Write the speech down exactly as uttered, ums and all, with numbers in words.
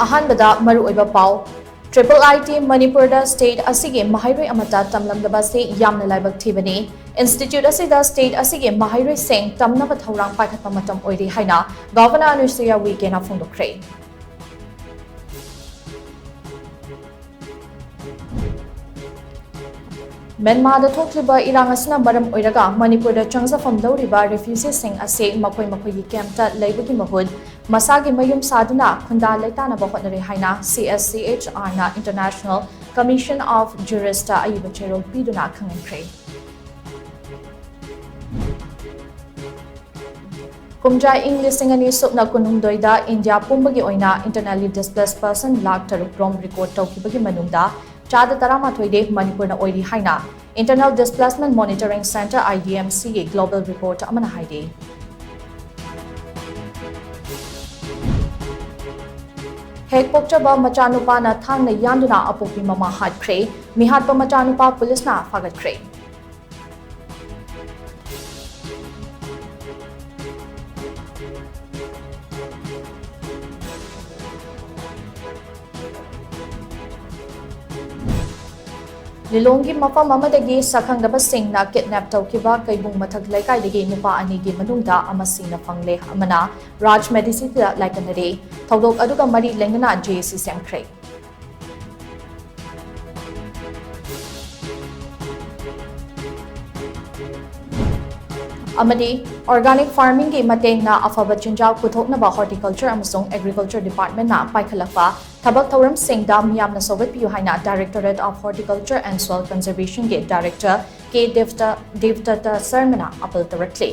ꯑꯍꯥꯟꯕꯗ ꯃꯔꯨꯑꯣꯏꯕ ꯄꯥꯎ꯫ Triple I T ꯃꯅꯤꯄꯨꯔꯗ state ꯑꯁꯤꯒꯤ ꯃꯍꯩꯔꯣꯏ ꯑꯃꯠꯇ ꯇꯝꯂꯝꯗꯕ ꯑꯁꯤ ꯌꯥꯝꯅ ꯂꯥꯏꯕꯛ ꯊꯤꯕꯅꯤ꯫ Institute ꯑꯁꯤꯗ state ꯑꯁꯤꯒꯤ ꯃꯍꯩꯔꯣꯏꯁꯤꯡ ꯇꯝꯅꯕ ꯊꯧꯔꯥꯡ ꯄꯥꯏꯈꯠꯄ ꯃꯇꯝ ꯑꯣꯏꯔꯦ ꯍꯥꯏꯅ Governor ꯑꯅꯨꯁꯨꯏꯌꯥ ꯎꯏꯀꯦꯅ ꯐꯣꯡꯗꯣꯛꯈ꯭ꯔꯦ꯫ ꯃ꯭ꯌꯥꯟꯃꯥꯔꯗ ꯊꯣꯛꯂꯤꯕ ꯏꯔꯥꯡ ꯑꯁꯤꯅ ꯃꯔꯝ ꯑꯣꯏꯔꯒ ꯃꯅꯤꯄꯨꯔꯗ ꯆꯪꯖꯐꯝ ꯂꯧꯔꯤꯕ refugeeꯁꯤꯡ ꯑꯁꯤ ꯃꯈꯣꯏ ꯃꯈꯣꯏꯒꯤ campꯇ ꯂꯩꯕꯒꯤ ꯃꯍꯨꯠ ꯃꯁꯥꯒꯤ ꯃꯌꯨꯝ ꯁꯥꯗꯨꯅ ꯈꯨꯟꯗꯥ ꯂꯩꯇꯥꯅꯕ ꯍꯣꯠꯅꯔꯦ ꯍꯥꯏꯅ C S C H Rꯅ International Commission of Juristꯇ ꯑꯏꯕ ꯆꯦꯔꯣꯜ ꯄꯤꯗꯨꯅ ꯈꯪꯍꯟꯈ꯭ꯔꯦ꯫ ꯀꯨꯝꯖꯥ ꯏꯪ ꯂꯤꯁꯤꯡ ꯑꯅꯤ ꯁꯨꯞꯅ ꯀꯨꯟꯍꯨꯝꯗꯣꯏꯗ ꯏꯟꯗꯤꯌꯥ ꯄꯨꯝꯕꯒꯤ ꯑꯣꯏꯅ internally displaced person ꯂꯥꯈ ꯇꯔꯨꯛ ꯔꯣꯝ record ꯇꯧꯈꯤꯕꯒꯤ ꯃꯅꯨꯡꯗ ꯆꯥꯗ ꯇꯔꯥꯃꯥꯊꯣꯏꯗꯤ ꯃꯅꯤꯄꯨꯔꯅ ꯑꯣꯏꯔꯤ ꯍꯥꯏꯅ Internal Displacement Monitoring Centre, I D M Cꯒꯤ global report ꯑꯃꯅ ꯍꯥꯏꯔꯤ꯫ ꯍꯦꯛ ꯄꯣꯛꯆꯕ ꯃꯆꯥꯅꯨꯄꯥꯅ ꯊꯥꯡꯅ ꯌꯥꯟꯗꯨꯅ ꯑꯄꯣꯛꯄꯤ ꯃꯃꯥ ꯍꯥꯠꯈ꯭ꯔꯦ꯫ ꯃꯤꯍꯥꯠꯄ ꯃꯆꯥꯅꯨꯄꯥ ꯄꯨꯂꯤꯁꯅ ꯐꯥꯒꯠꯈ꯭ꯔꯦ꯫ ꯂꯤꯂꯣꯡꯒꯤ ꯃꯐꯝ ꯑꯃꯗꯒꯤ ꯁꯛꯈꯪꯗꯕꯁꯤꯡꯅ kidnap ꯇꯧꯈꯤꯕ ꯀꯩꯕꯨꯡ ꯃꯊꯛ ꯂꯩꯀꯥꯏꯗꯒꯤ ꯅꯨꯄꯥ ꯑꯅꯤꯒꯤ ꯃꯅꯨꯡꯗ ꯑꯃ ꯁꯤꯅ ꯐꯪꯂꯦ, ꯑꯃꯅ ꯔꯥꯖ ꯃꯦꯗꯤꯁꯤꯇꯤꯗ ꯂꯥꯏꯀꯠꯅꯔꯦ꯫ ꯊꯧꯗꯣꯛ ꯑꯗꯨꯒ ꯃꯔꯤ ꯂꯩꯅꯅ J A C ꯁꯦꯝꯈ꯭ꯔꯦ꯫ ꯑꯃꯗꯤ organic farmingꯒꯤ ꯃꯇꯦꯡꯅ ꯑꯐꯕ ꯆꯤꯟꯖꯥꯛ ꯄꯨꯊꯣꯛꯅꯕ Horticulture ꯑꯃꯁꯨꯡ Agriculture Departmentꯅ ꯄꯥꯏꯈꯠꯂꯛꯄ ꯊꯕꯛ ꯊꯧꯔꯝꯁꯤꯡꯗ ꯃꯤꯌꯥꯝꯅ ꯁꯧꯒꯠꯄꯤꯌꯨ ꯍꯥꯏꯅ Directorate of Horticulture and Soil Conservationꯒꯤ Director K ꯗꯦꯕꯗ-, ꯗꯦꯕꯗꯠꯇ ꯁꯔꯃꯅ appeal ꯇꯧꯔꯛꯂꯤ꯫